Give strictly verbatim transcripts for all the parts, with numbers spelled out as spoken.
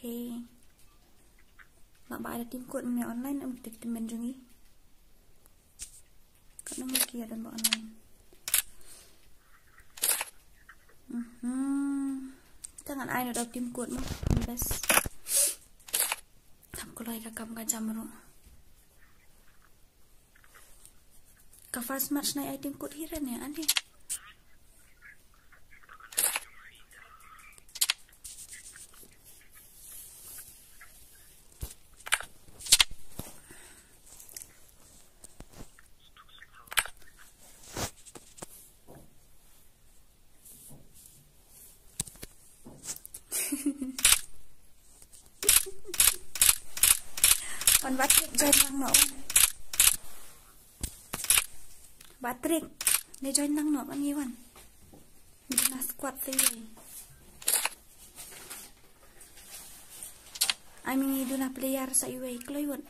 Okay. Lah ba ai da team code me online em kita kita main jong ngi. Ka nang ki ïa don ba online. Mhm. Ka ngan ai noh da team code mo. Best. Tam ko lai ka kam ka jam ruh. Ka first match nai ai team code hi re ne ani. Wan Patrick join lang noh wan. Patrick, ne join lang noh wan, ngi wan. Ngi duna squad sa iwei. I mean, ngi duna player sa iwei, kloi wan.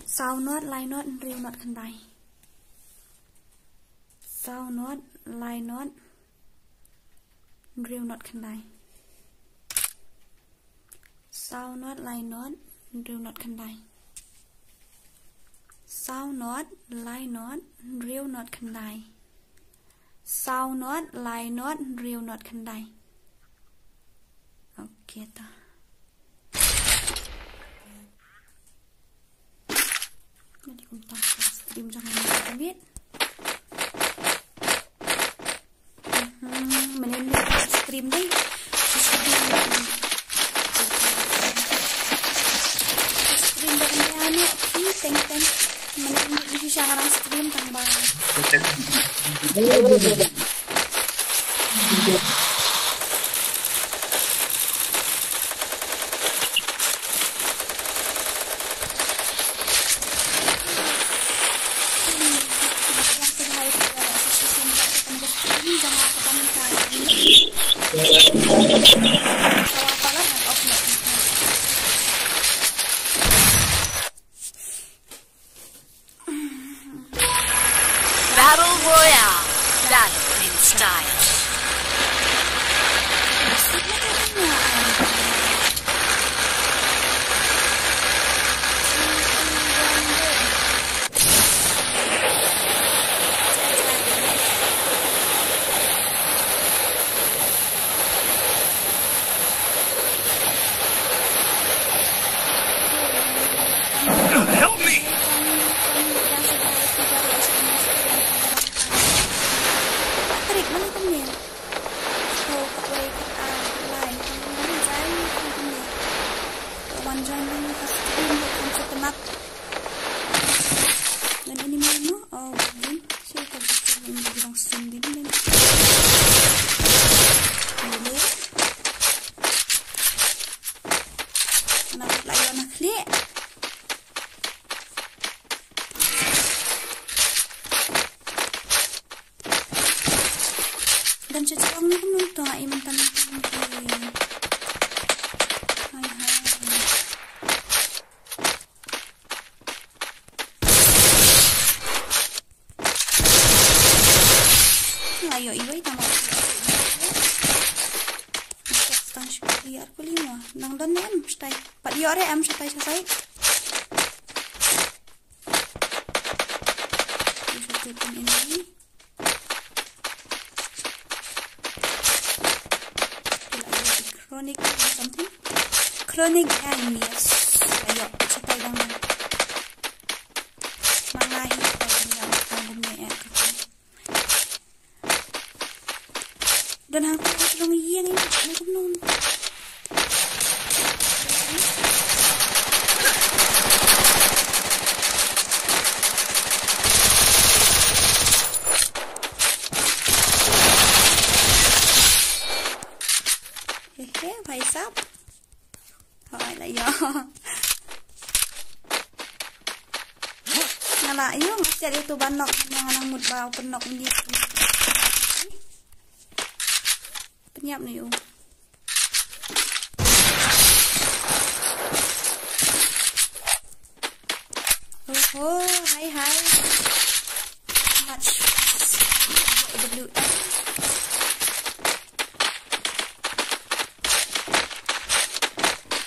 Saw not, lai not, hynriew not khyndai. Saw not, lai not, hynriew not khyndai. Saw not, lai not, hynriew not khyndai. Saw not, lai not, hynriew not khyndai. Saw not, lai not, hynriew not khyndai. Okay ta. Jadi kumta stream jong ngi ka miet. Hmm, mynne stream dei. Stream da mynne anu ki teng teng. Mynne ni shisha ngarang stream tang ba. Battle Royale. Battle in style. Help me! Patrick, mano ka mia? Ko ka wei ka lai, ka lai, ka lai. Ka wan join lang ka stream, ka kan sa temat. Ngan ini mano? Oh, ini. Sini ka stream ini bilang sendiri nih. Ini. Nak lawan nak klik. Dang shu jrong ne kumno to, ai mynta mynta. Hai hai. Nga ïoh iwei tang. Tang shu ïoh arphew lima. Nang don ne em shatai? Pat ïoh re em shatai shatai? Ïoh shatai pun ini. Chronic or something. Chronic and yes. Ayo, shatai dang. Mangahi shatai dang, dang gumne eh. Don hangta ka long ïing ïa nga kumno. He he, bhai sahab. Hooid, la ïoh. Nga la ïoh, nga siat ïa uto ba knock, nga nang mut ba u pynnock mynta. Pynïap noh ïa u. Oho, hai hai. Much. W M.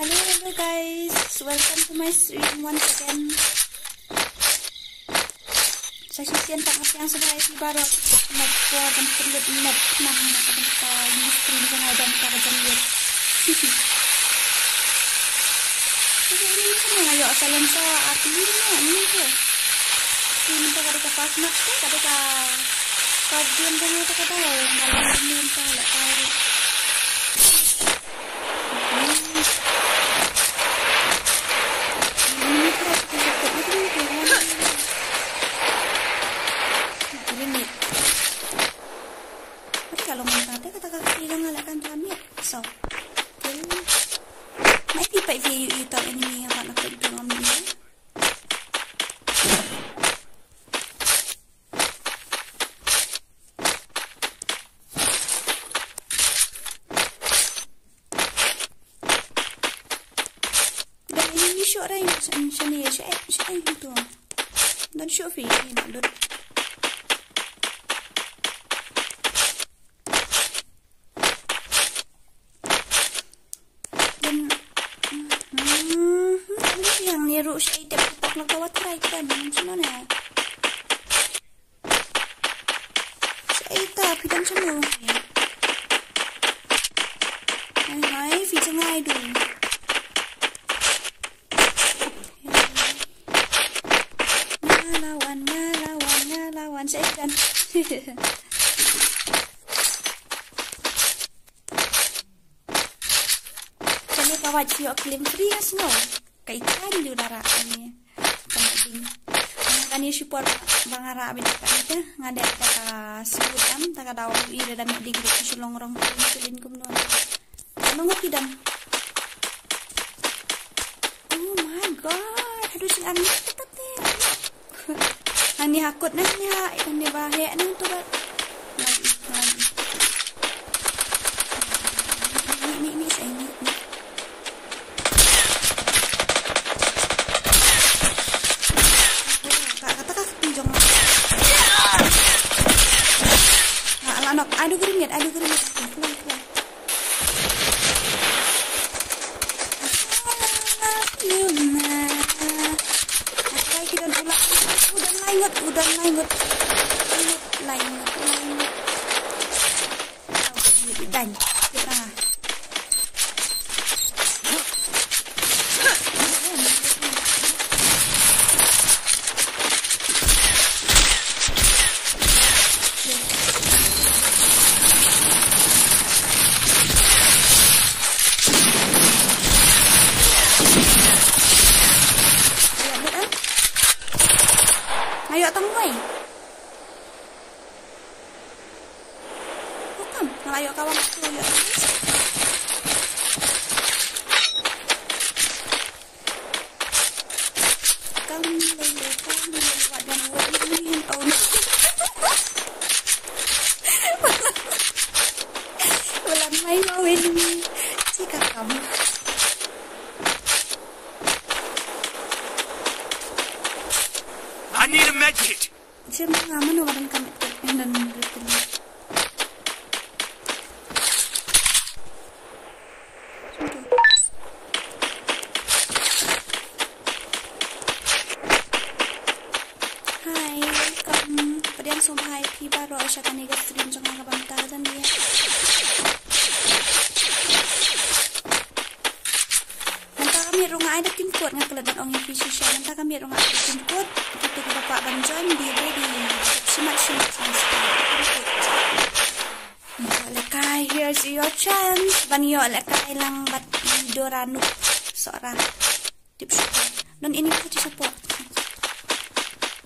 Hello, hello guys. So welcome to my stream once again. Sa shisien pat nga pdiang sngewbha ïa phi baroh. Mat por ban pynlut net khnang na ka bynta ïa stream jong nga, ban ka jong ïa. Ïa ini ni kane nga ïoh silencer, ati ni ni tu. Ini tu ka dei ka fast match tu, ka dei ka first game jong nga tu ka dei. Malam ni tu la ka. Maybe phi ïohi ïa uta u enemy ha pat na ka pynthor ong ïa. Dang ïa ngi shuh ra ïa ngi shuh, shuh ngi shuh, eh, shuh, eh, tu. Don shuh phi, ïa ngi don. Don, hmm, hmm, hmm, ïa ngi ruh shuh, eh, dep kitak na ka wat rai kan, shuh na. Shaita, phi dang shano? Hai, hai, phi jngai du. Nga la wan, nga la wan, nga la wan, shaitan. Shane ka wait phi ïoh claim free ka snow. Ka ikan ju dara ani. Tama ding. Shipor ba nga rah bit ka ita, nga dep ta ka sibut em, ta ka daw i da dam di group shu long rong tu, shu lin kumno. Ano nga pidam. Oh my God, aduh, sing ani kata te. Ani hakut na ni ha, ani ba he ani tu ba. Lagi, lagi. Ni, ni, ni, saya ni, ni. Ka, kata ka kti jong. Nga la nok, aduh grenade, aduh grenade. Keluar, keluar. Akai ki don ulang. Udah laingut, udah laingut. Laingut, laingut. Dan. Kita. Ayo, tang wei. Bukan, nga la ïoh kawang tu, ïoh. Kam lei lei kam lei wat dan wat ini, oh no. Wala mai ma wen ni. Cika kam. I need a med kit. Jem nga mano wadan kam et et endan rutin. Hi, welcome. Pdiang sngewbha ïa phi baroh sha kane ka stream jong nga kaba mynta ka janmiet. Mynta ka miet ruh nga ai da pin code, nga klet ban ong ïa phi shisha. Mynta ka miet ruh nga ai da pin code. Kito kiba kwah ban join, be ready. Shimat shimat shimat shimat. Ïoh lehkai, here's your chance. Ban ïoh lehkai lang bad i Dora Noob Sohra. Tip shuh. Don enemy ka jingsupport.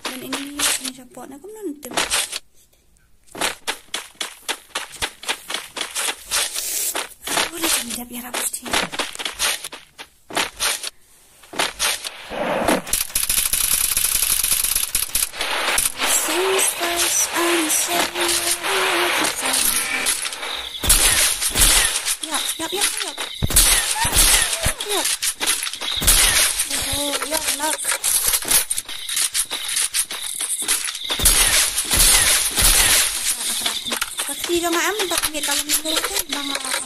Don enemy ka jingsupport. Na kumno tip. Aku dah jam jap ya, rabu sih. Things first, I'm saying. Yap, yap, yap, yap. Yap. Oh, yap, yap. Ka kti jong nga em, mynta ka miet ka long mynta ka bang.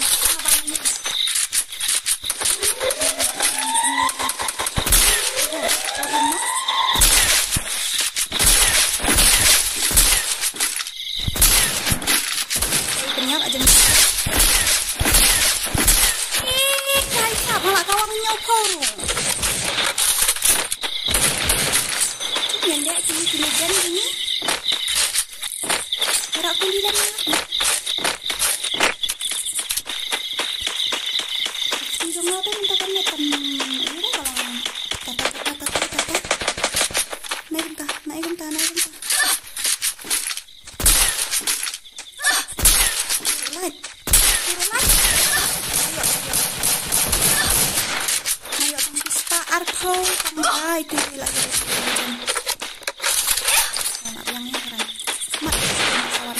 Pynïap aja. Eh, kai ka, ma la kawang ñiew pho. Ngan dei kini, kini jan kini. Ora kuli lam. Kini jong nga tu mynta kan tam. Ini dah kalau. Tata, tata, tata, tata. Naik kumta, naik kumta, naik kumta. Turun, naik. Turun, naik. Ayo, ayo. Ayo, tang pista arphew, tang ai, tu lagi. Mat yang ni, keren. Mat, kawan.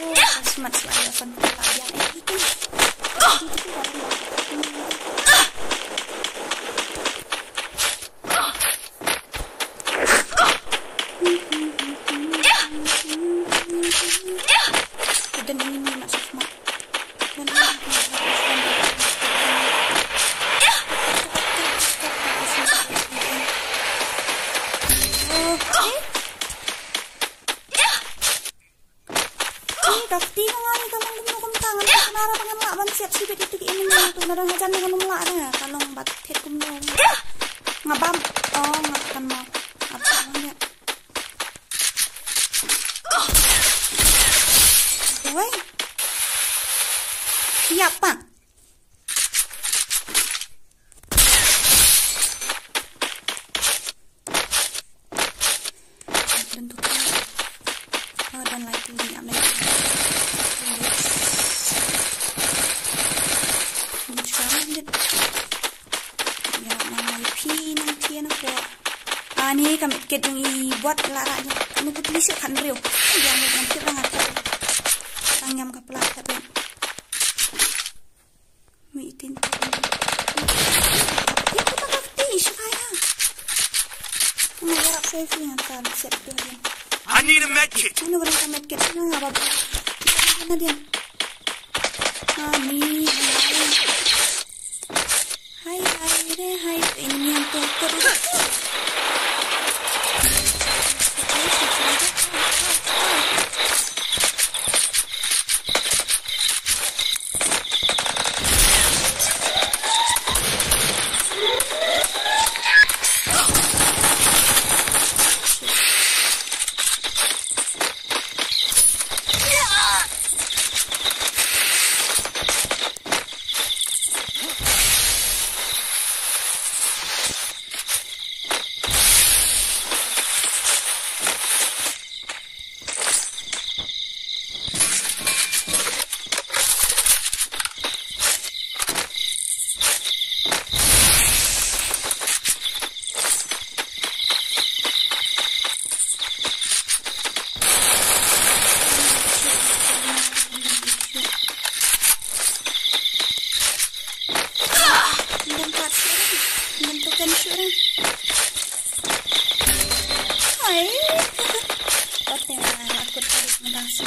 Oh, smat smat ya, kan pula yang itu. Dan ini mat smat. Ni ka kti ka nga ni ka long kumno kumta, ngan sa nara ba ngan lah ban siap shibit ïa tu ki enemy tu, na dang hajan ngan ym lah da ka long ba thied kumno. Nga bam. Oh, nga kan ma. Apa namanya? Woi. Siap, Pak. Don tu kan. Oh, don lai tu ni, am lai tu. Ni sekarang dia. Ya, mana phi nang phi nang ko. Ah, ni kam kit jong i bot la ra ni. Ni putli suk kan riu. Dia ni kan kit nang atat. Tang nyam ka pla atat. Wait, tin. Ito pa ka ti, siya kaya. Ang hirap sa yung yan, sa set ko yan. I need a med kit. Ano ba rin sa med kit? Ano nga ba? Ano din? Ani, hai, hai, re, hai. Ini yang tuh terus. Ngam kat shuh rin. Ngam tukan shuh rin. Hai. Kot ne la kut tadi menang sih.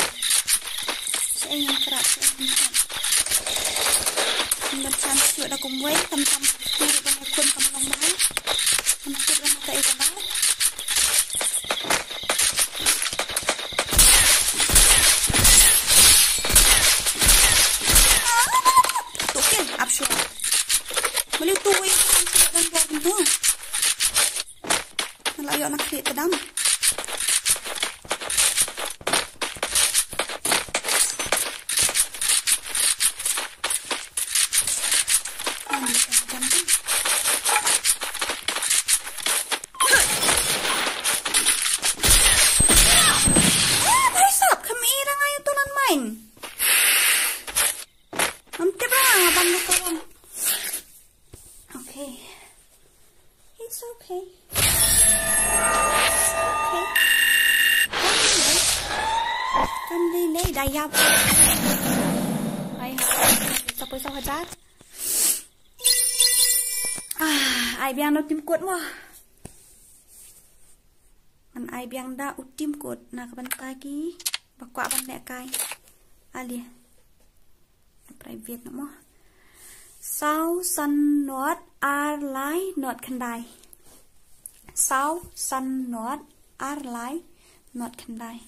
Shuh ngam kerat shuh ngam kat. Ngam kat shuh da kum wei tam tam. Kiri ban kun kam long mai. Ngam kut ban ka ita ba. Tukin, ap shuh. Mali tu wei kan tu dan buat tu. Mala yok nak klik kedam. Yang bisa kedam tu. Eh, bhai sahab, kami rang ayu tulan main. Am tip ra ban lu kawang. Okay. It's okay. It's okay. Kan dei dei dayap. Ai, sa poi sa hajar. Ah, ai biang no tim kut mo. Ngan ai biang da u tim kut na ka bynta ki ba kwah ban lehkai. Alia. Private no mo. Saw san not ar lai not khyndai. Saw san not ar lai not khyndai.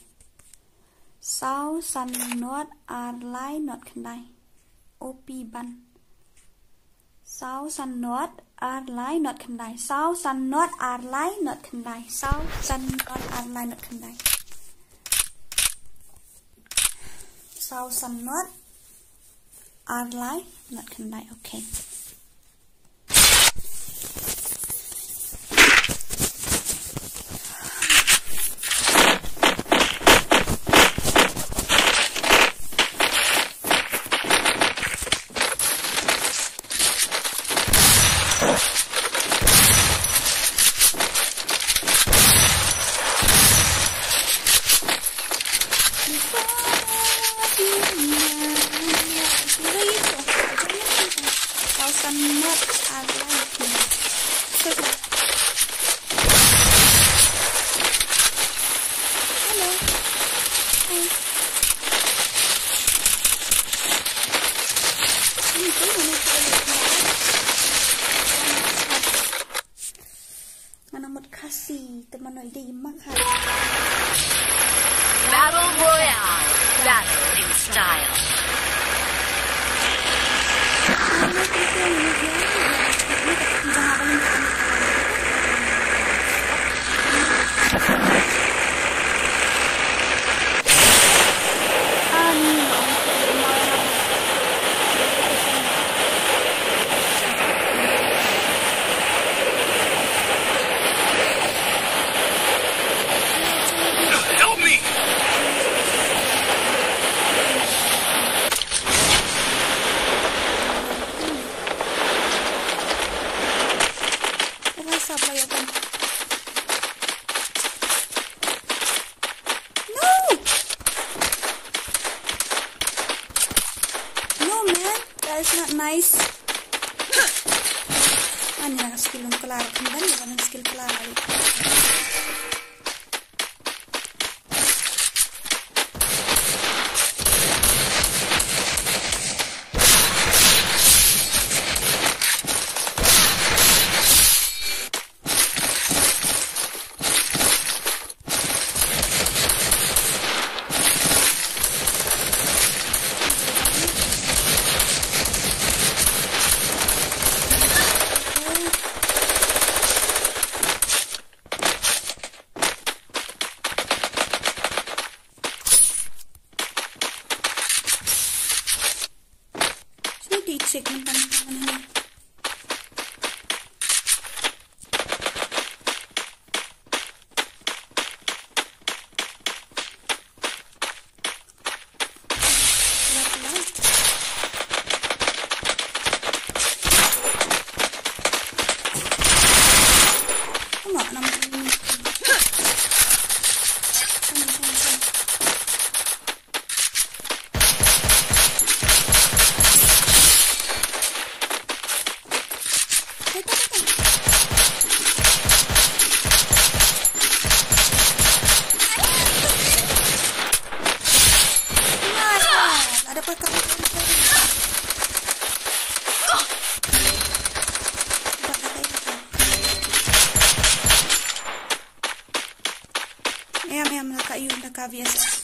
Saw san not ar lai not khyndai. O P ban. Saw san not ar lai not khyndai. Saw san not ar lai not khyndai. Saw san not ar lai not khyndai. Saw san not ar lai not khyndai. Okay. Hello. Hi. Ngan mut Khasi te mano ide i mak ha. Battle Royale. Battle in style. Not nice. Ani na skill ng kelar, kembali dengan skill kelar. Sini di check mentang mentang mana ni. Em, em, la ka yu, la ka V S S.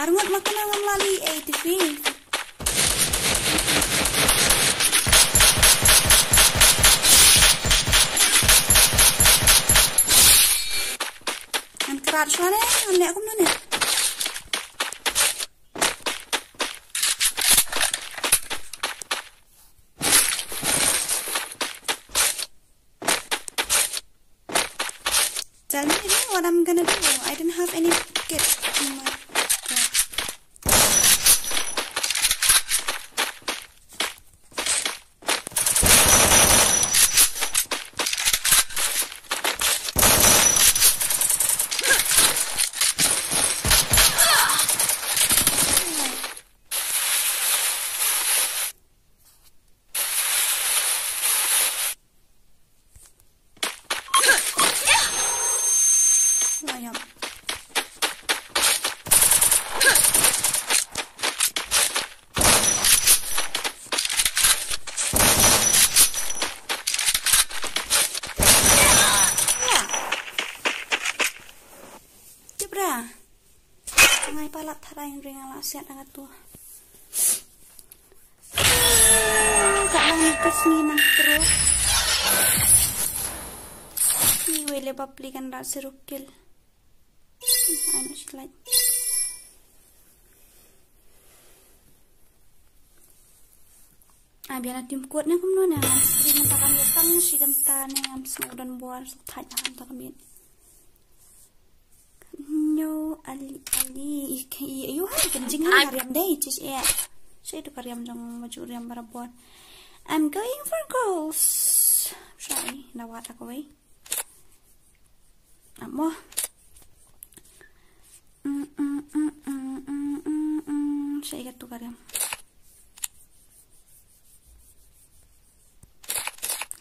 Arngut ma kena ngam lali, eh, T V. Ngan krat shwa ne, ngan leh kumno ne. Tell me what I'm gonna do. I don't have any kit in my bag. Jabra. Ngai palat tharai ring ala siat anga tu. Ka nang ni kas ni nang terus. Ni wele bapli kan rat serukil. Ai no shi lait. Ai biana tim kot ne kumno ne ngam stream ta kan ya tang shi kam ta ne ngam sngewdon bor sa thait han ta kamit. No, Ali, Ali, i, i, yu hai kan jing ni kariam dei, chis e. Sa itu kariam jong maju riam barabor. I'm going for goals. Sorry, na wat aku wei. Amo. Mm, mm, mm. Sa ikat tu kariam.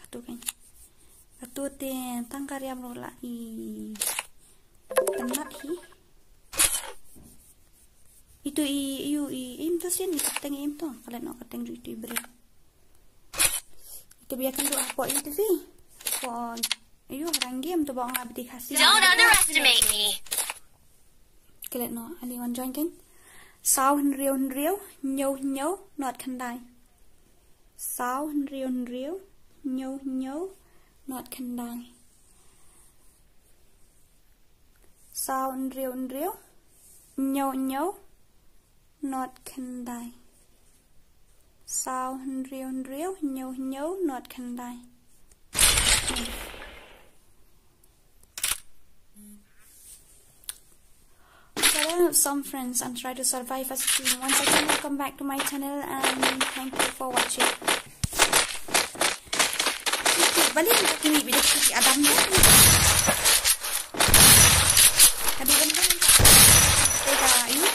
Katu kan. Katu te tang kariam rola i. Tenat hi. Itu i, iu i, im to sin, i kateng im to. Kalen no kateng ju itu i bre. Itu biarkan tu apa itu sih. Apa, iu orang game tu bawa ngabdi kasih. Don't underestimate me. Kalen no, anyone join kan? Saw hynriew hynriew, hynñiew hynñiew, not khyndai. Saw hynriew hynriew, hynñiew hynñiew, not khyndai. Saw hynriew hynriew, hynñiew hynñiew, not khyndai. Saw hynriew hynriew, hynñiew hynñiew, not khyndai. Hello, some friends, and try to survive as a team. Once again, welcome back to my channel and thank you for watching. Bali, kita ni bila kita Adam ni. Tadi kan kan. Tega, ayo.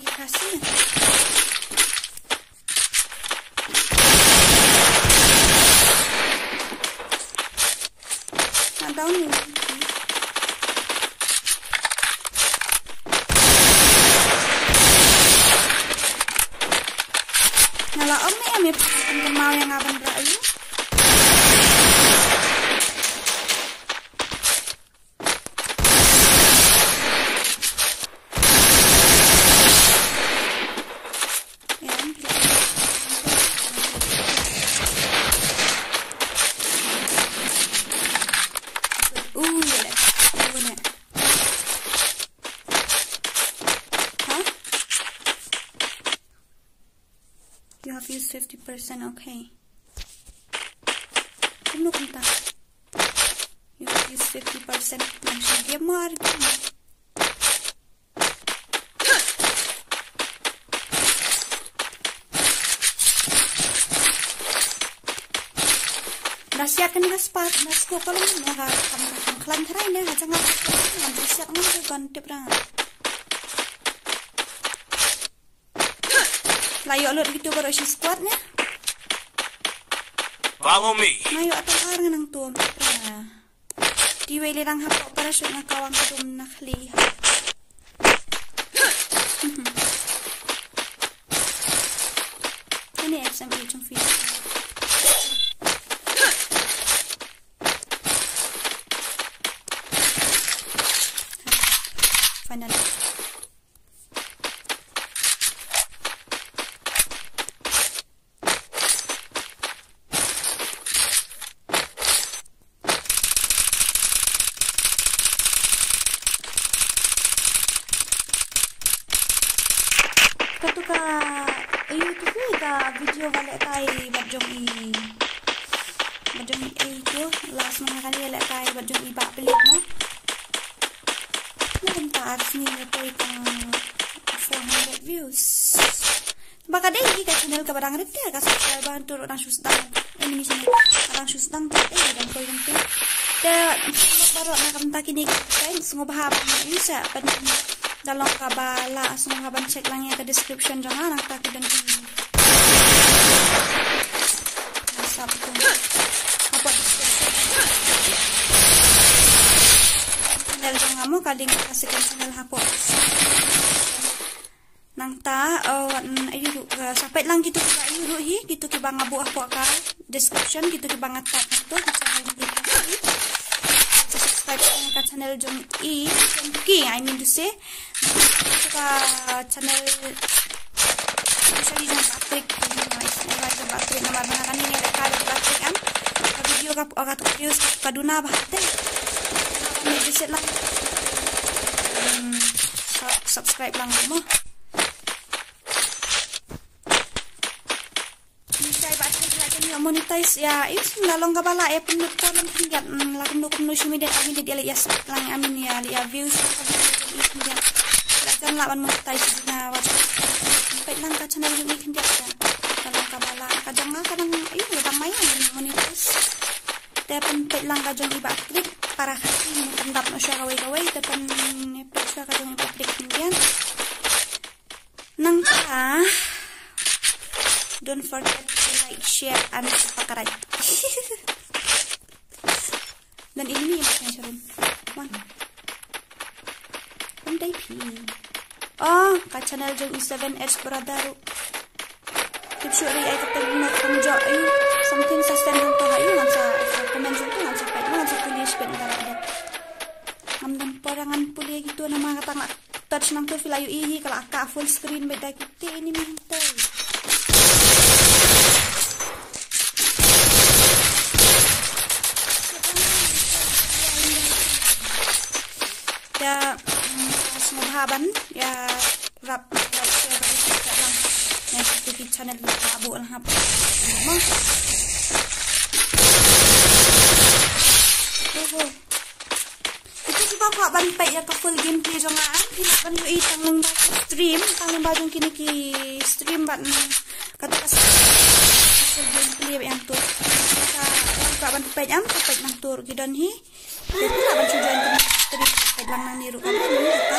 Khasi. Nga down ni. Nga la ong ne, me pynkan maw ïa nga ban rah ïa u. Huh? You have used fifty percent, okay. Kumno kumta? You have used fifty percent. Nang shu game mo ar game? Da siat kane ka spark, da spark ka long, nga ka kam ka kam klan tharai ne, ha janga ka kam, nga siat nga ka gun tip ra. La ïoh lut kitu baroh shi squad ne. Follow me. Nga ïoh tang ar nga nang tum. Ti wei le dang hapoh parachute nga kawang ka dum na khlieh. Kane F S M E jong phi. Finally. Katu ka, eh, tu ka video ba lehkai bad jong i, bad jong i, eh, tu last month kane lehkai bad jong i Bah Philip mo. Ngan ta ar sngi ne poi ka four hundred views. Ba ka dei hi ka channel kaba dang rit te, ka subscriber hangto ruh dang shu sdang. Enemy channel ka dang shu sdang te, eh, dang poi dang te. Te baroh na ka bynta kine ki friends, sngewbha ban use ban da long kaba lah, sngewbha ban check lang ïa ka description jong nga, nangta ki don ki sub tu. Hapoh description. Channel jong nga mo, ka link ka second channel hapoh. Nangta, oh, mm, ayu, uh, sa peit lang kitu kiba ayu ruh hi, kitu kiba nga buh hapoh ka description, kitu kiba nga tag hangto, ki channel ki hi. Sa subscribe ka channel jong i, jong ki, I mean to say. Kitu ka channel, especially jong Patrick, jong Patrick, namar ba kane ne ka Patrick am. Ka video ka, ka, ka duna bha te. Ni visit lang. Hmm, sub-, subscribe lang mo. Ni kai ba te la kan monetize ïa, ïa la long kaba la ïa pynlut por lang khyndiat, mm, la kumno kumno shi minit, ar minit ïa la ïa subscribe lang, I mean ïa la ïa views lang khyndiat. La kan lah ban monetize na wat. Peit lang ka channel jong i khyndiat ïa. La long kaba la ka jong nga ka dang, ïa, la dang mai ïa monetize. Te pynpeit lang ka jong i Bah Patrick, para Khasi, pyndap noh shuwa kawei kawei, te pynpeit shuwa ka jong i Bah Patrick khyndiat. Nangta, don't forget to like, share and subscribe. Dan ini ni mak ngai sharun. Wan. Wan dai phi. Oh, ka channel jong i Seven Edge Brother. Tip shuh ri ai ka teng na kumjuh ai. Something sa send hangto ha i, ngan sa, sa comment hangto, ngan sa peit, ngan sa pule shibit na ka. Ngam don por ngan pule kitu namar kata nga touch nangtu phi la ïohi hi ka la ka full screen bad da kiti ini mynta. Ïa, mm, sngewbha ban ïa rap, rap share bad ïa subscribe lang. Ïa kito ki channel ki la buh lang hap. Mo. Oho. Ito kiba kwah ban peit ïa ka full gameplay jong nga, phi lah ban ïohi tang lyngba ki stream, tang lyngba jong kine ki stream bad, mm, kata ka full gameplay ba ïa nangto. Kata ka kwah ban peit am, ka peit nangto ruh ki don hi. Te phi lah ban shu join kine ki stream, peit lang nangne ruh ka don hi kata.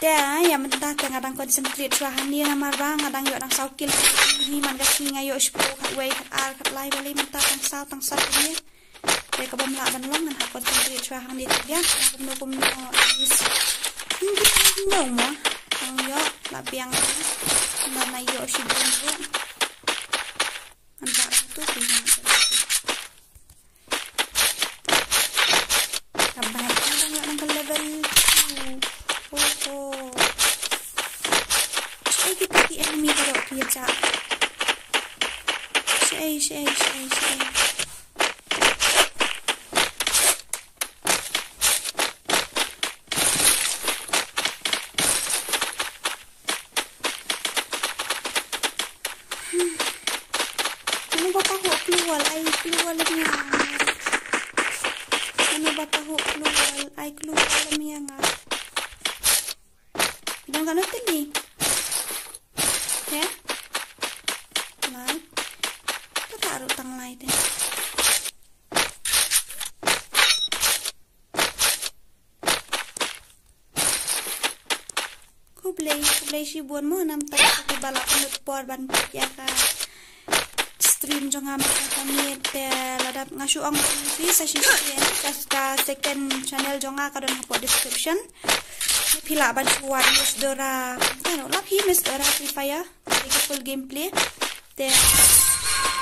Te ïa mynta te nga dang concentrate shuwa hangne namar ba nga dang ïoh dang saw kill. Hi man ka sngi nga ïoh shiphew, khatwei, khatar, khatlai, balei mynta tang saw, tang saw hangne. Te kaba ym lah ban long ngan hap concentrate shuwa hangne te biang. Kumno kumno at least. Hm, hm, hm, hm, mo. Tang ïoh la biang. Namar nga ïoh shibun ruh. Ngan tak rang tu phi ngan. Ka bait, ngan dang ïoh nang ka level two. Oh, oh. Shaei kita ki enemy baroh ki ïa chah. Shaei, shaei, shaei, shaei. Mano ba tahuh klur wal, ai klur wal lem ïa nga. Mano ba tahuh klur wal, ai klur wal lem ïa nga. Phi don katno tylli? Te? Lai. Te ka ruh tang lai te. Khublei, khublei shibun mo namar ba la pynlut por ban peit ïa ka stream jong nga mynta ka miet. Te lada nga shu ong phi sa shisien, ka, ka second channel jong nga ka don hapoh description. Phi lah ban shu wad Miss Dora. Ano, lah phi Miss Dora Free Fire. Peit ka full gameplay. Te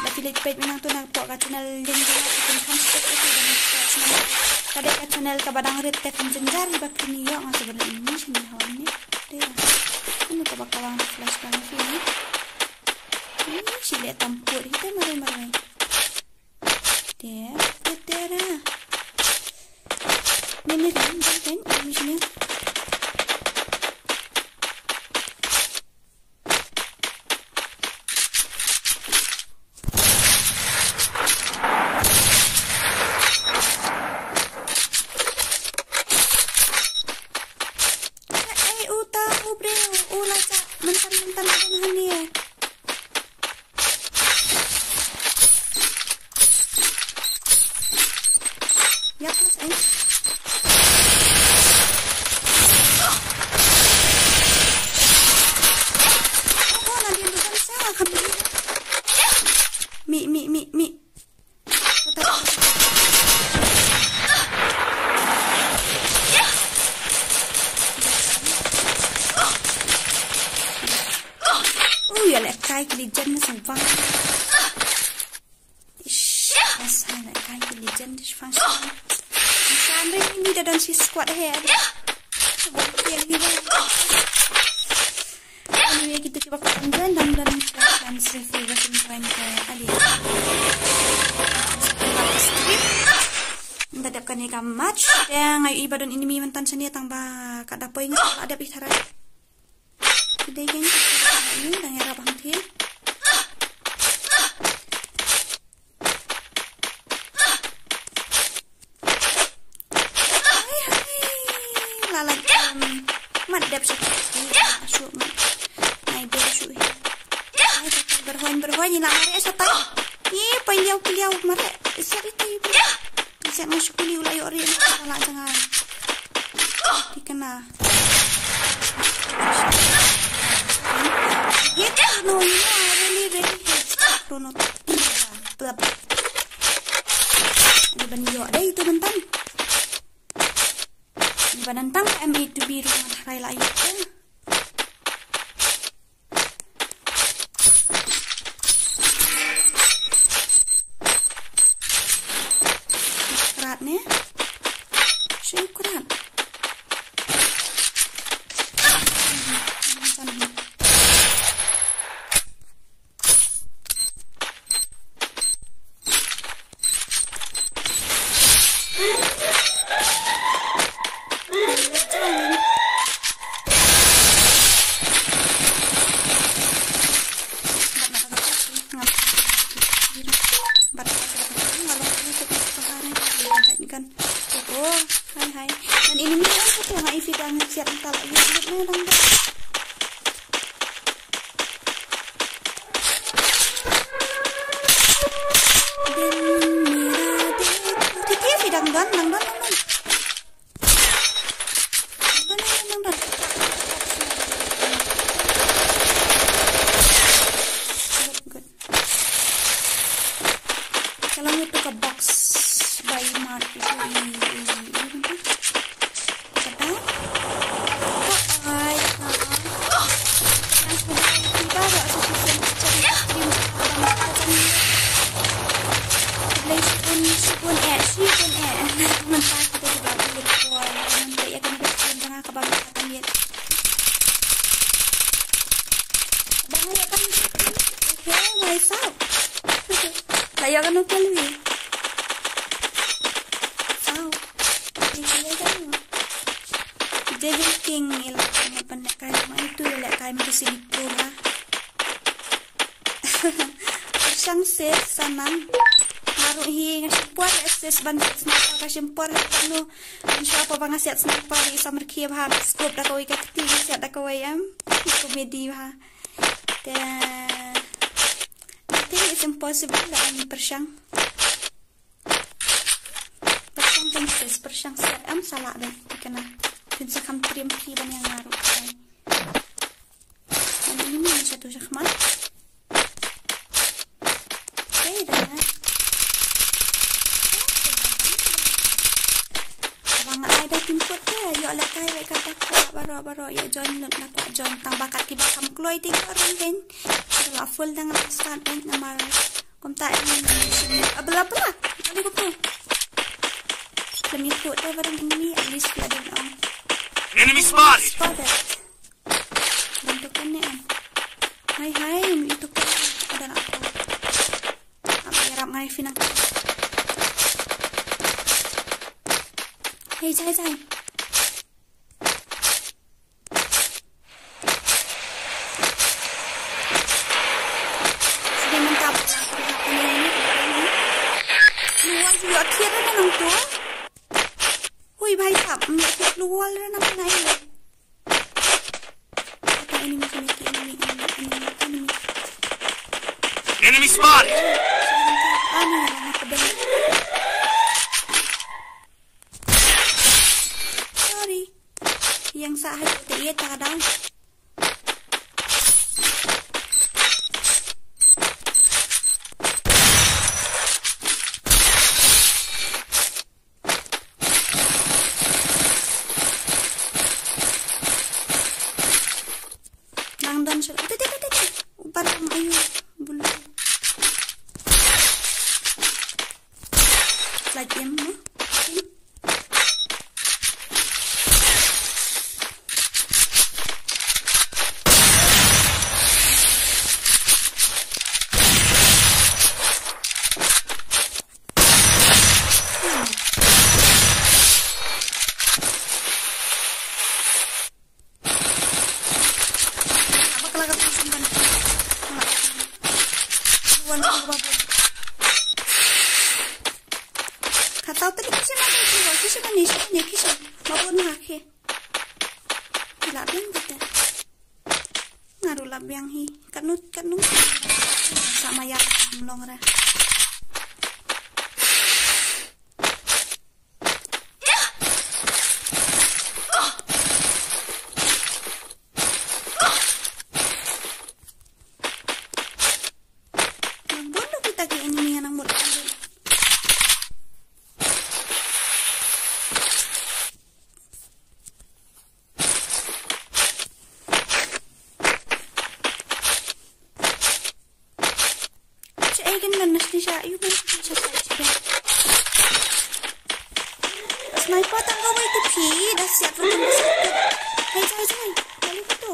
da phi leit peit mynta tu na pdeng ka channel link jong nga, phi kynmaw shuh, phi dang subscribe. Ka dei ka channel kaba dang rit te kham jynjar hi ba phin ïoh, nga sa ban leh ïa ini shane ha wan ne. Te ïa. Ino kaba ka wang flash bang phi ne. Ini shi leh tam put hi te marwei marwei. Te, te, te ra. Ni, ni, ni, ni, ni, ni, ni, ni. Ei, uta, u briew, u la chah, mynta, mynta, mynta, mynta, mynta. Ïap, mas, eh. Oh, oh, nanti bukan sa, kami. Mi, mi, mi, mi. Ui, ale kai ki legend na sawang. Ish, asa ale kai ki legend na sawang. Shan ri ni da don shi squad he. Wang ki ni. Anyway, kita cuba kembali dan dan dan si Figa kembali ke Ali. Nda dep kane ka match. Te nga ïohi ba don enemy mynta shane tang ba ka da poi nga la dep ïa tharai. Ki dei kane, dang ïarap hangtei. Hai, hai. La la, em, mat dep sha. Shu mat. Nai dep shu hi. Ai, berhoin, berhoin, ila mare sa tai. Ih, pynliaw, pynliaw, mare. Siap itu, ibu. Siap masuk kuliah, ulah yok rin. Salah jangan. Dikena. Hit, no, you know, I really, really hate Chrono Trigger. Blub. Di ban yok dei itu bentan. Di ban nantang ka M eight two B ruh ngan tharai la yok. Krat ne? Shu krat. Hey, what's up? Lah ïa kano kill wi? Saw. Ïa kano? Devil King ïa la nga pynlehkai ma itu ïa lehkai ma ki silipo ba. Pyrshang sis Sanang. Nga ruh hi nga shim por sis ban sniper ka shim por ha kano. Nga shim por ba nga siat sniper i samar khia bha scope da kawei ka kti siat da kawei em. Comedy bha. Te I think it's impossible da ngi pyrshang. Pyrshang kan sis, pyrshang siat em salah dei. Kena. Phin sa kham trim phi ban ïa nga ruh. Ani ini ni satu shakhmat. Okay, dah. Abang ai da tim kut te, ïoh lehkai wei kata kwah baroh baroh ïoh join lut na kwah join tang ba kat kiba kham kloi ti ko ring ding. Kita la full dang la start ding namar kumta ini. Abla abla. Kali ko tu. Kami kut te barang ini at least la ding ong. Enemy spotted. Spotted. Bantukan ni em. Hai hai, ini itu kan. Ada nak. Apa ya rap ngai finang. Hei, jai, jai. Sudah mantap. Luar juga kira kan tu. Hui, bhai sahab, mlak luar na nang nai. Enemy, enemy, enemy, enemy, enemy. Enemy spotted! Ani, ani, pedang. Sorry. Yang sah hai te ia tak ada. Nang don sel. Tete tete tete. Upat ang ayu. Bulu. Like him, no? Kata tadi kisah mana tu? Kisah mana? Kisah mana? Kisah mana? Mabon ha ke. Kila biang kita. Ngaru la biang hi. Katnu, katnu. Sama ya mlong ra. Nang bun kita ki enemy nang mut. Sniper tang kawei tu phi, dah siap tu tang siap tu. Hai, hai, hai. Balik tu.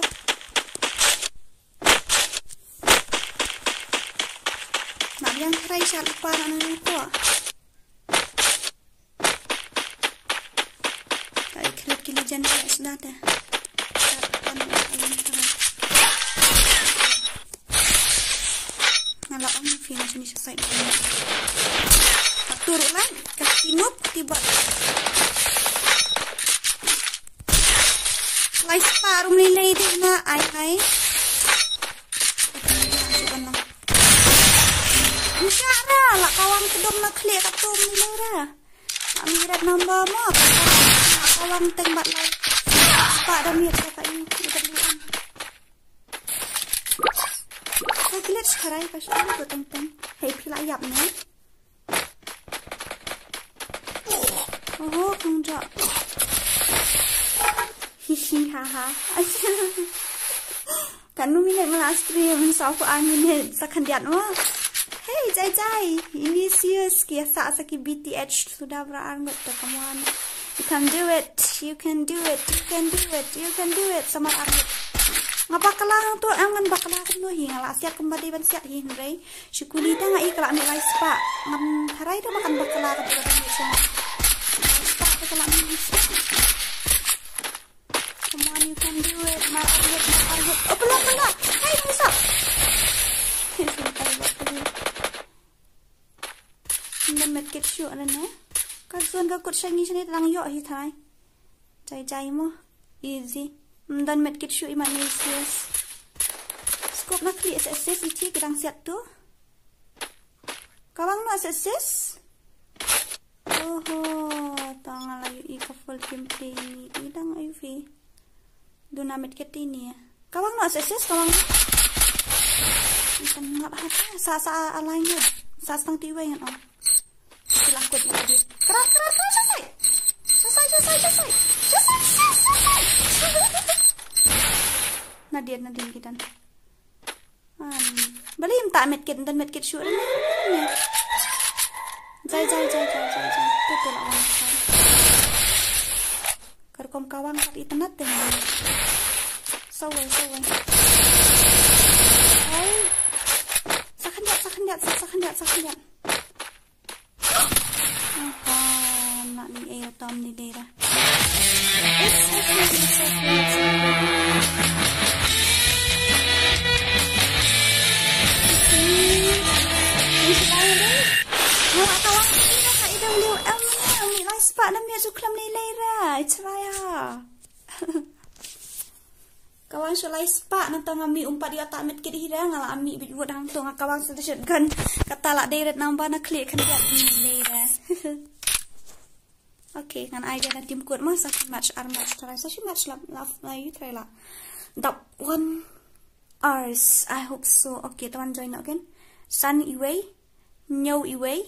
Nak yang try siap lupa nak nang tu. Ai, kret ki legend ka sda te. Nga la ong phi na sini sa side. Atur ulang ka tinuk tiba. Lai spa rum lei lei dei na ai ai. Nsyara la kawang kedong na khlieh ka tum ni lei ra. Ami rat namba ma. Kawang teng bat lai. Spa da miet ka ka yu. Yu kat luan. Ka glitch karai ka shu ko teng teng. Hei phi la yap ne. Oho, kong ja. Hi hi ha ha. Kanu minit mala stream, sa ko ar minit sa khandiat mo. Hey, jai jai. Ini serious ki sa sa ki B T H suda bra arngut to, come on. You can do it. You can do it. You can do it. You can do it. Sama arngut. Nga bakla hangto, em ngan bakla kumno hi, nga la siat kumba dei ban siat hi hynrei. Shu kuli te nga i ka la mih lai spah. Ngam tharai te ba kan bakla ka te ka mih spah. Lai spah te ka la mih lai spah. Come on, you can do it. Mar ayet, mar ayet. Oh, pala, pala. Hai, ni sa. Ym don medkit shuh na ne. Ka zone ka kut sha ngi shane tang ïoh hi tharai. Jai jai mo. Easy. Ym don medkit shuh i man ni sis. Scope na khlieh sa sis iti ki dang siat tu. Ka wang noh sa sis. Oho, tang ala yu i ka full gameplay ni i dang ayu fi. Duna medkit ini ya. Ka wang noh sa sis, ka wang. Ikan ngap hata. Sa sa align ya. Sa stang ti wai ngan ong. Sila kut ya dia. Kerat, kerat, kerat, selesai. Selesai, selesai, selesai. Selesai, selesai, selesai. Nadir, nadir kita. Balei ym ta medkit, ym don medkit shuh. Jai, jai, jai, jai, jai, jai. Tu tu la wan. Ka rukom ka wang kat itynnat te. Sawai, sawai. Hai. Sa khyndiat, sa khyndiat, sa, sa khyndiat, sa khyndiat. Aha, ym lah ni ei tom ni dei ra. It's okay, it's okay, it's okay. Nga la ka wang ïa ka A W M ni, mih lai spah na miet shu khlem lei lei ra. It's right. Ka wang shu lai spah nangta nga mih um pat ïoh ta medkit hi ra, nga la mih bit wut hangto, nga ka wang sa da shotgun. Kata la dei ret nang ba na khlieh khyndiat ni dei ra. Okay, ngan ai ïa na team kut mo, sa shi match, ar match try, sa shi match la, la, la ïa try la. Dap one hours, I hope so. Okay, to wan join again. San iwei, hynñiew iwei,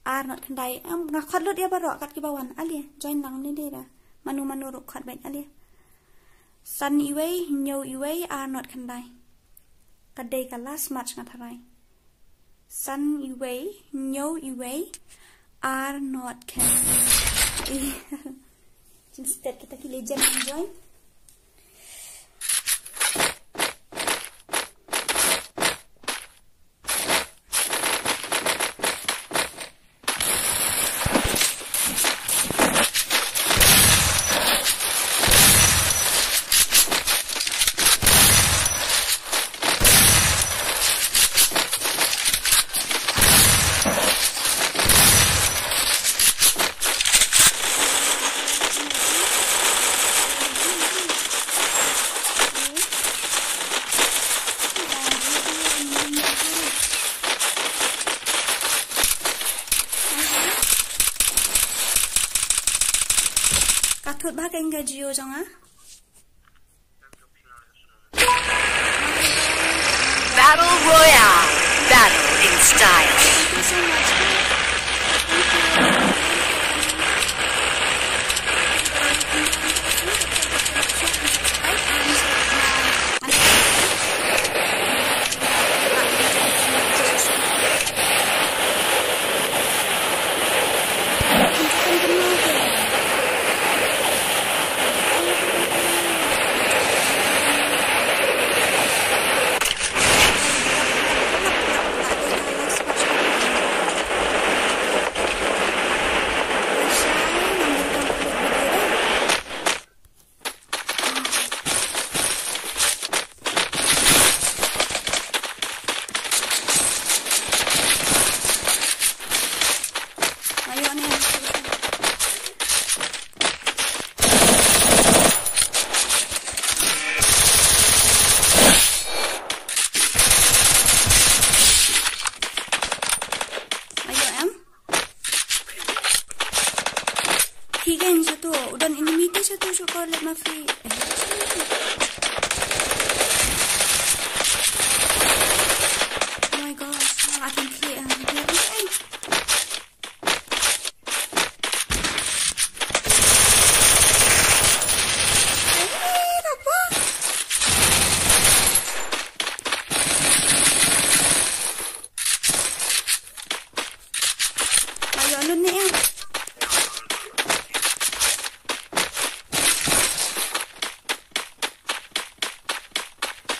ar not khyndai. Em, nga khot lut ïa baroh kat kiba wan. Alia, join lang ni dei ra. Mano mano ruh khot beit alia. San iwei, hynñiew iwei, ar not khyndai. Ka dei ka last match nga tharai. San iwei, hynñiew iwei, ar not khyndai. Instead kita ki legend join. Ka thut bha ka ing ka Jio jong nga. Battle Royale. Battle in style.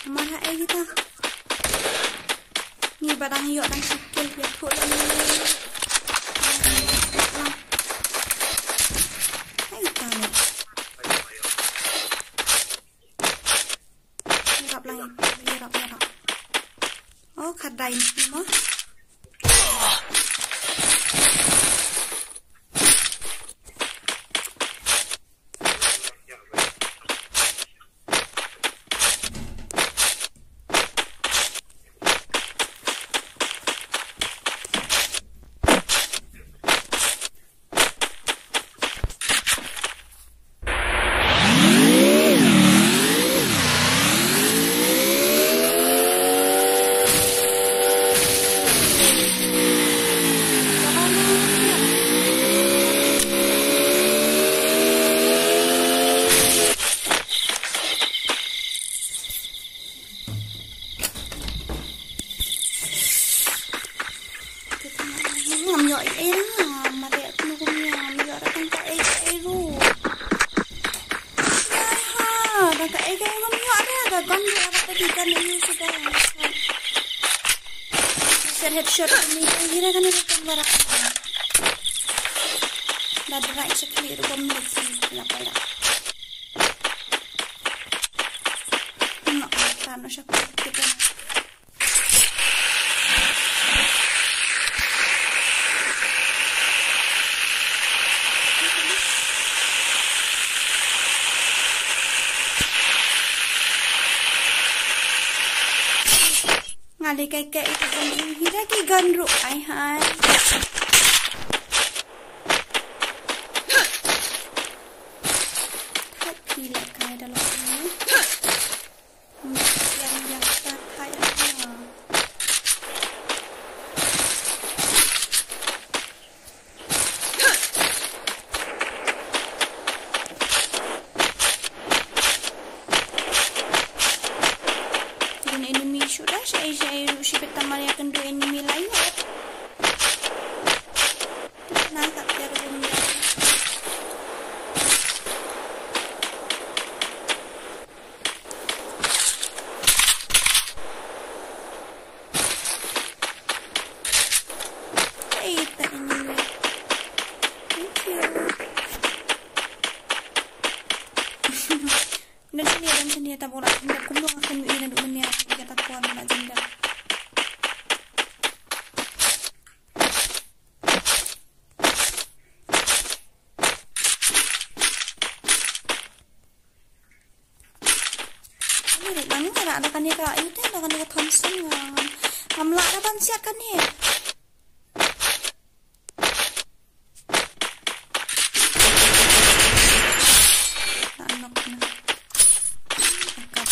Mar ha ei kita. Ngi ba dang ïoh dang shikil ïa thuh lem. Hai ta ne. Ïarap lang, ïarap, ïarap. Oh, khadai ni mo. Ngam ïoh ei ei na, ma dei kumno kumno ngam ïoh da tang ka ei ei ruh. Ai ha, da ka ei ei ngam ïoh da ka gun ruh, da ka di gun ruh shu da. Sher headshot ni ka hira kan ni kan bara. Da drai shakli ruh bom lagi la pala. No, ta no shakli kita. Nga leh kai kai ita gun ruh, hira ki gun ruh, ai hai. Hap ki leh kai da lok ni. Yang yang ta kai ha. Gun enemy shu da, shaei shaei ruh shi bit ta mar ïakynduh enemy la ïoh. Na ka tiar gun ïa. Hey, ta enemy. Thank you. Don shane, don shane, ta bora, kumno nga kynmaw ïa naduh mynne, ïa ta por na jinda. Ani ri bang nga da kane ka, ite da kane ka Thompson nga. Ngam lah da ban siat kane. Na nok na. Angkat.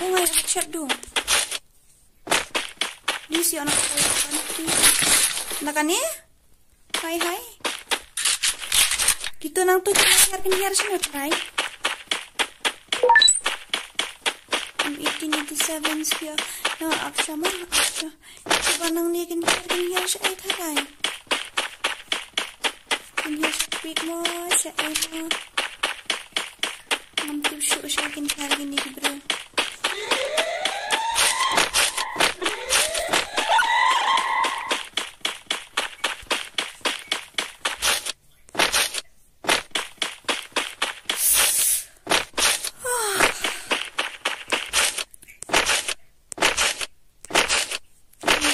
Oh my, headshot do. Di si anak ko kan ti. Na kane? Hai hai. Kito nang tu kini hiar kini hiar sini try. M eighteen eighty-seven sia. Na aksha ma aksha. Kito ba nang ni kini hiar kini hiar sini try. Kini hiar sini mo sini mo. Ngam tip shuh shuh kini hiar kini bro.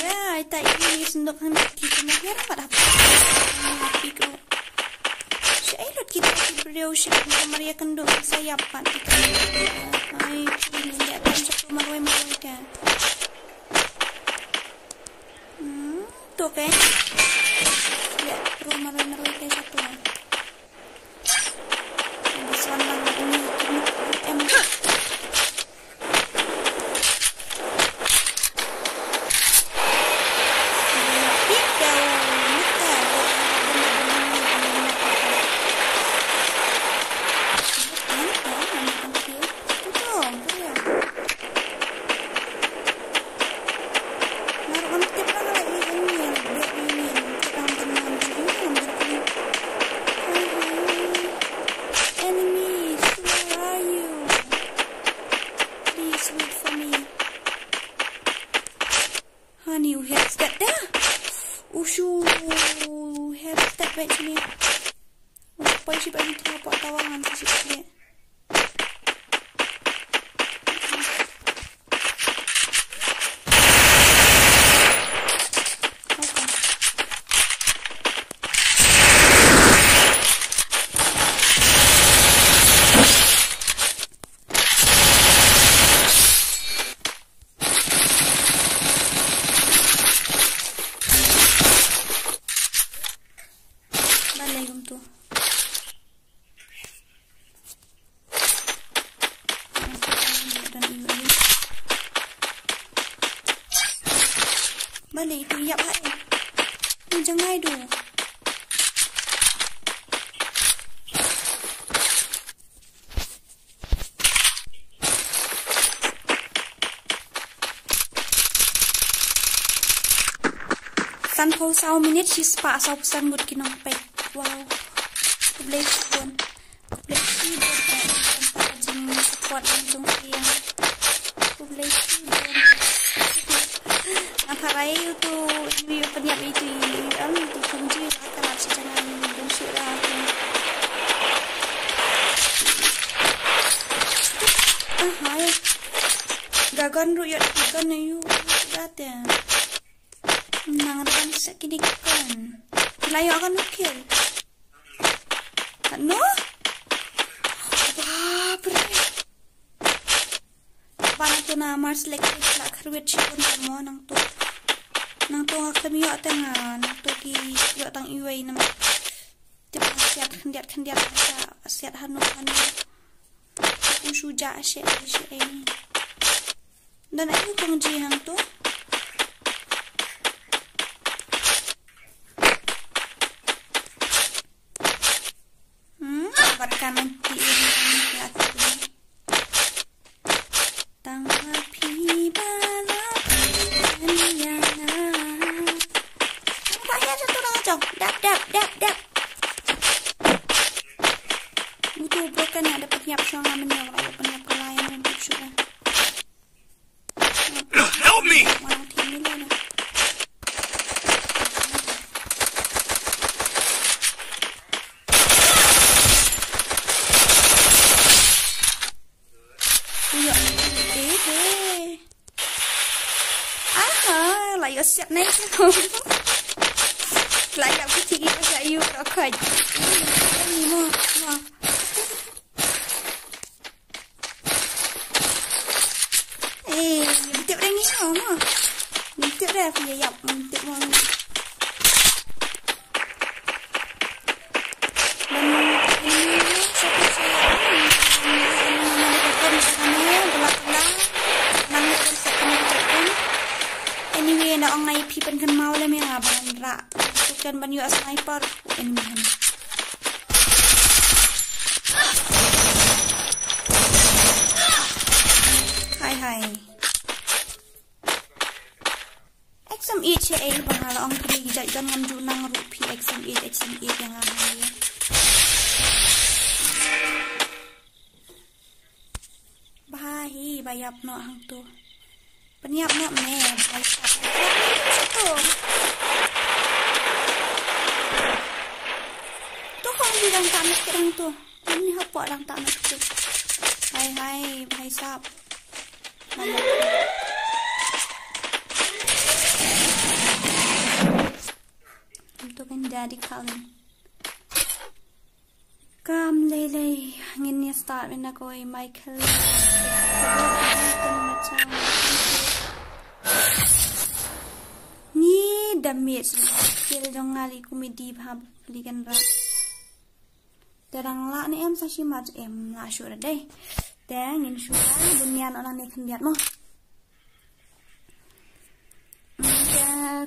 Ya, ita ini sendok han ki kena hiar pat hap. Hap iko. Sha ai lut kita ki briew sha ka Maria kenduk sa ya pat kita. Ai, ini dia kan satu marwai marwai dia. Hmm, tu kan. Ya, pro marwai marwai dia satu. Enemy. Sini. Poi shi ba ni tu pok tawa ngan tu shi. Balei kumtu? Balei tu ïap hai. Ni jangai du. Sanphew saw minit shispah saw phew san ngut ki nongpeit. Wow. Khublei shibun. Khublei shibun. Khublei shibun. Khublei shibun. Nga tharai uto u pynïap ito i, em, ito i kongji la ka lap shi jngai, don shuh da. Ahai. Ka gun ruh ïoh ka gun na ïoh da te. Nang ruh ban sa kine ki gun. Ki la ïoh gun kill. Katno? Bapre. Ba nangto namar selected la kyrwit shibun mo nangto. Nangto nga khlem ïoh te nga, nangto ki ïoh tang iwei namar. Tip nga siat khyndiat khyndiat nga siat hanu hanu. U shu jah she she. Don ai u kongji hangto. Hmm, bad ka nanti ïa ti. Tang ma phi ba la phi ïa nga. Tang ba ïa satu orang jong. Dap, dap, dap, dap. Uto broken, ada pynïap shong nga mynne, ada pynïap ka lai mynne, tip shuh. Help me! Wan tim ni le na. Ïa, eh, eh. Aha, la ïa siat nai. La ïa phi tiki ka ïa yu ro khaj. Ni mo, mo. Eh, ïa tip ring ni mo, mo. Ïa tip dah, ïa ïap, ïa tip mo. Anyway, na ong nai phi pynkynmaw lem ïa nga ban rah. Kan ban ïoh sniper. Anyway. Hai, hai. X M eight sha ei ba nga la ong phi ki jait gun ngam ju nang ruh phi X M eight, X M eight ïa nga ma ngi. Ba hi ba ïap noh hangto. Pynïap noh me ba ïap. To. To kong ju dang ta me hangto. Ani hapoh dang ta me hangto. Hai hai ba hi sap. Untuk kan jadi kawin. Kam lei lei ngin ïa start mynta ko i Michael. Ni damage kill jong nga li comedy bha li kan rat. Te dang lah ne em sa shi mat em lah shu ra dei. Te ngin shu ra bun nian ona ne khyndiat mo. Te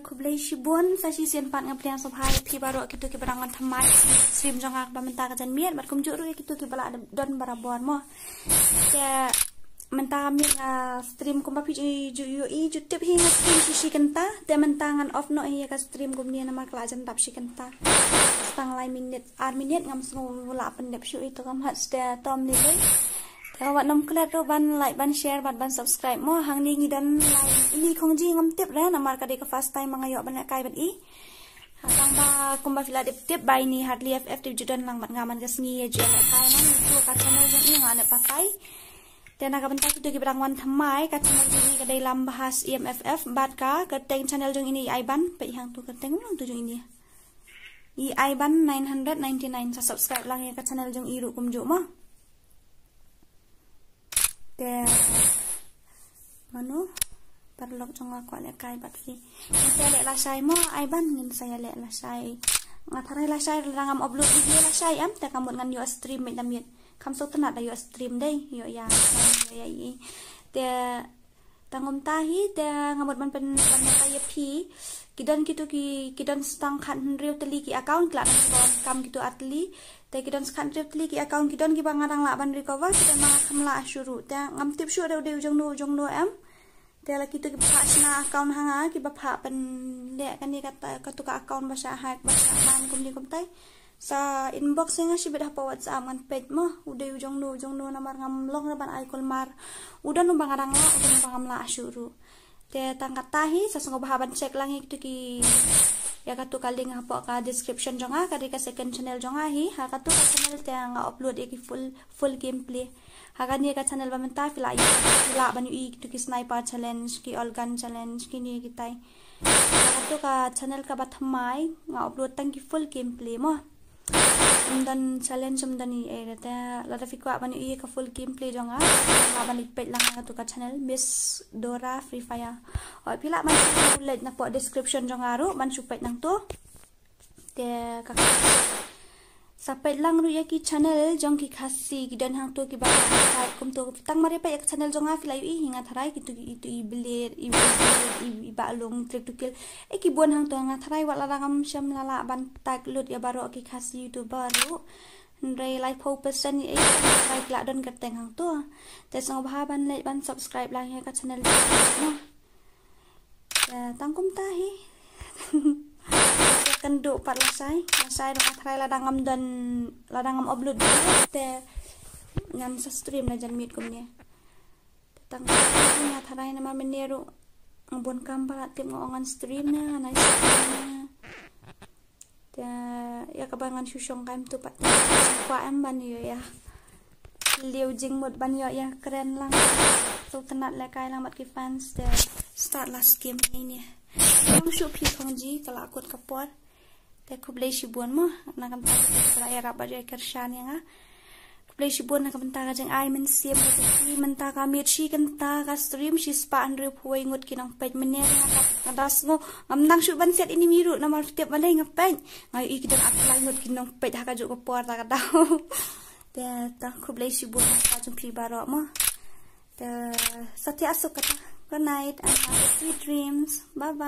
khublei shibun sa shisien pat nga pdiang sngewbha ïa phi baroh kito kiba dang wan thymmai stream jong nga ba mynta ka janmiet bad kumjuh ruh ïa kito kiba la don barabor mo. Te mynta ka miet nga stream kumba phi ju ïohi ju tip hi nga stream shi shi kynta te mynta ngan off noh hi ïa ka stream kumne namar ka la jan dap shi kynta. Tang lai minit ar minit ngam sngew lah pyndep shuh ito ka mat te tom ni dei. Te wat nym klet ruh ban like ban share bad ban subscribe mo hangne ngi don lai ini khongji ngam tip re namar ka dei ka first time ba nga ïoh ban lehkai bad i. Tang ba kumba phi la dep tip ba ini Hadley F F te ju don lang bad nga man ka sngi ïa ju ïalehkai na katu ka channel jong i, nga ne patai. Te na ka bynta kito kiba dang wan thymmai, ka channel jong i ka dei Lambahas E M F F bad ka kyrteng channel jong ini i Aiban, peit hangtu kyrteng, hangtu jong ini. I Aiban nine hundred ninety-nine, sa subscribe lang ïa ka channel jong i ruh kumjuh mo. Te mano, paralok jong nga kwah lehkai bad phi. Ngin sa ïaleh lashai mo Aiban, ngin sa ïaleh lashai. Nga tharai lashai lada ngam upload video lashai em, te ka mut ngan ïoh stream beit na miet. Kham sngewtynnat da ïoh stream dei, ïoh ïa, ïoh ïa i. Te tang kumta hi, te nga mut ban pyn, ban pynpaw ïa phi. Ki don kito ki, ki don tang khathynriew tylli ki account, ki la don ki bym kam kito ar tylli. Te ki don khathynriew tylli ki account, ki don kiba nga dang lah ban recover, ki don ba nga kham lah shuh ruh. Te ngam tip shuh da u dei u jong no, u jong no em. Te la kito kiba phah shna account ha nga, kiba phah pynleh kane kata, katu ka account ba shah hack, ba shah ban kumne kumtai. Sa inbox ïa nga shibit hapoh WhatsApp ngan peit mo, u dei u jong no, u jong no, namar ngam long re ban ai kulmar. U don uba nga dang lah, u don uba ngam lah shuh ruh. Te tang kata hi, sa sngewbha ban check lang ïa kito ki, ïa katu ka link hapoh ka description jong nga, ka dei ka second channel jong nga hi, ha katu ka channel te nga upload ïa ki full, full gameplay. Ha kane ka channel ba mynta phi lah ïoh, phi lah ban ïohi kito ki sniper challenge, ki all gun challenge, kine kitai. Ha katu ka channel kaba thymmai nga upload tang ki full gameplay mo. Ym don challenge, ym don ei ei, te lada phi kwah ban ïohi ka full gameplay jong nga, lah ban leit peit lang ha katu ka channel Miss Dora Free Fire. Oi, phi lah ban leit napoh description jong nga ruh ban shu peit nangto. Te ka, sa peit lang ruh ïa ki channel jong ki Khasi ki don hangto kiba type kumto. Tang mar ïa peit ïa ka channel jong nga phi lah ïohi, nga tharai kito ki, ito i Blade, i Blade, i, i Bah Long, Trick to Kill. Eh, ki bun hangto, nga tharai wat lada ngam shym la lah ban tag lut ïa baroh ki Khasi YouTuber ruh. Hynrei laiphew percent ïa i, nga tharai ki lah don kyrteng hangto. Te sngewbha ban leit ban subscribe lang ïa ka channel jong nga mo. Te tang kumta hi. Te kynduh pat lashai, lashai ruh nga tharai lada ngam don, lada ngam upload video te ngan sa stream na janmiet kumne. Te tang kumta hi nga tharai namar mynne ruh nga bun kam, ba la tip nga ong ngan stream ne, ngan ai stream ne. Te ïa kaba ngan shu shong kai mynta pat te kwah em ban ïoh ïa, ïoh jingmut ban ïoh ïakren lang. Sngewtynnat lehkai lang bad ki fans. Te start last game ne ne. Long shuh phi khongji, ka la kut ka por. Te khublei shibun mo, na ka bynta kito kiba la ïarap bad ïa kyrshan ïa nga. Khublei shibun na ka bynta ka jingai mynsiem ka jong phi. Mynta ka miet shi kynta ka stream, shispah hynriewphew wei ngut ki nongpeit. Mynne nga da, nga da sngew ngam nang shuh ban set ine i miet ruh namar phi tip balei nga peit. Nga ïohi ki don arphew lai ngut ki nongpeit ha kajuh ka por ta ka daw. Te tang khublei shibun na ka jong phi baroh mo. Te sa thiah suk kata. Good night and have a sweet dreams. Bye bye.